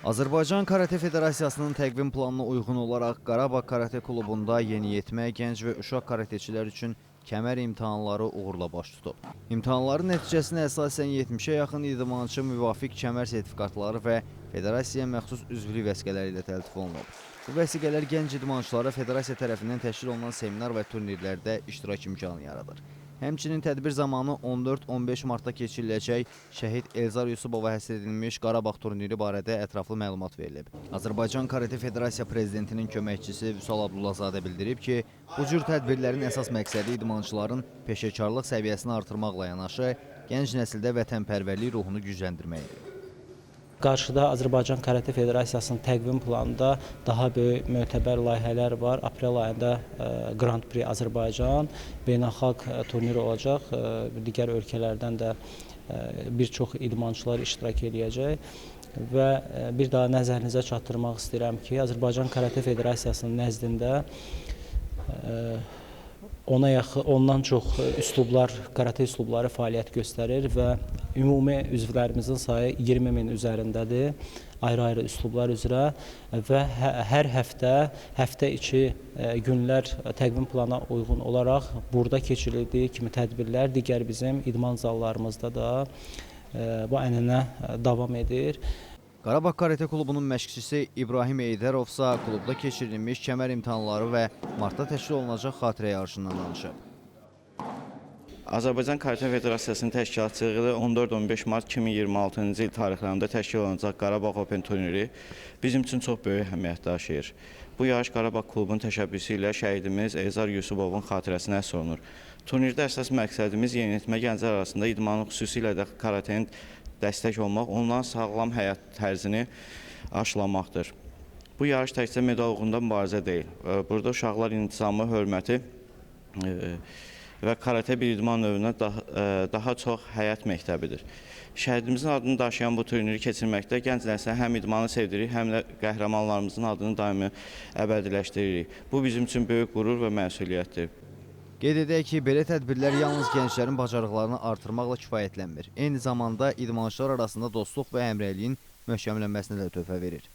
Azərbaycan Karate Federasiyasının təqvim planına uyğun olaraq Qarabağ Karate Klubunda yeniyetmə, gənc və uşaq karateçilər üçün kəmər imtahanları uğurla baş tutub. İmtahanların nəticəsinə əsasən 70-ə yaxın idmançı müvafiq kəmər sertifikatları və federasiyaya məxsus üzvlük vəsiqələri ilə təltif olunub. Bu vəsiqələr gənc idmançılara federasiya tərəfindən təşkil olunan seminar və turnirlərdə iştirak imkanı yaradır. Həmçinin tədbir zamanı 14-15 martda keçiriləcək Şəhid Elzar Yusubova həsr edilmiş Qarabağ turniri barədə ətraflı məlumat verilib. Azərbaycan Karate Federasiya prezidentinin köməkçisi Vüsal Abdullazadə bildirib ki, bu cür tədbirlərin əsas məqsədi idmançıların peşəkarlıq səviyyəsini artırmaqla yanaşı, gənc nəsildə vətənpərvərlik ruhunu gücləndirməkdir. Qarşıda Azərbaycan Karate Federasiyasının təqvim planında daha böyük mötəbər layihələr var. Aprel ayında Grand Prix Azərbaycan beynəlxalq turnir olacaq. Digər ölkələrdən də bir çox idmançılar iştirak eləyəcək. Və bir daha nəzərinizə çatdırmaq istəyirəm ki, Azərbaycan Karate Federasiyasının nəzdində ona yaxın, ondan çox üslublar, karate üslubları fəaliyyət göstərir və ümumi üzvlərimizin sayı 20 min üzərindədir, ayrı-ayrı üslublar üzrə və hər həftə, həftə içi günlər təqvim plana uyğun olaraq burada keçirildiyi kimi tədbirlər digər bizim idman zallarımızda da bu ənənə davam edir. Qarabağ Karate Klubunun məşqçisi İbrahim Heydərov isə klubda keçirilmiş kəmər imtahanları və martda təşkil olunacaq xatirə yarışından danışıb. Azərbaycan Karate Federasiyasının təşkilatçılığı ilə 14-15 mart 2026-cı il tarixlərində təşkil olunacaq Qarabağ Open turniri bizim üçün çox böyük əhəmiyyət daşıyır. Bu yarış Qarabağ klubunun təşəbbüsü ilə şəhidimiz Elzar Yusubovun xatirəsinə həsr olunur. Turnirdə əsas məqsədimiz yeniyetmə gənclər arasında idmanın, xüsusilə də karatenin dəstək olmaq, onların sağlam həyat tərzini aşılamaqdır. Bu yarış təkcə medal uğrunda mübarizə deyil. Burada uşaqlar intizamı, hörməti və karate bir idman növünə daha çox həyat məktəbidir. Şəhidimizin adını daşıyan bu turniri keçirməkdə gənc nəslə həm idmanı sevdiririk, həm də qəhrəmanlarımızın adını daimi əbədiləşdiririk. Bu bizim üçün böyük qürur və məsuliyyətdir. Qeyd edək ki, belə tədbirlər yalnız gənclərin bacarıqlarını artırmaqla kifayətlənmir. Eyni zamanda idmançılar arasında dostluq və həmrəyliyin möhkəmlənməsinə də töhfə verir.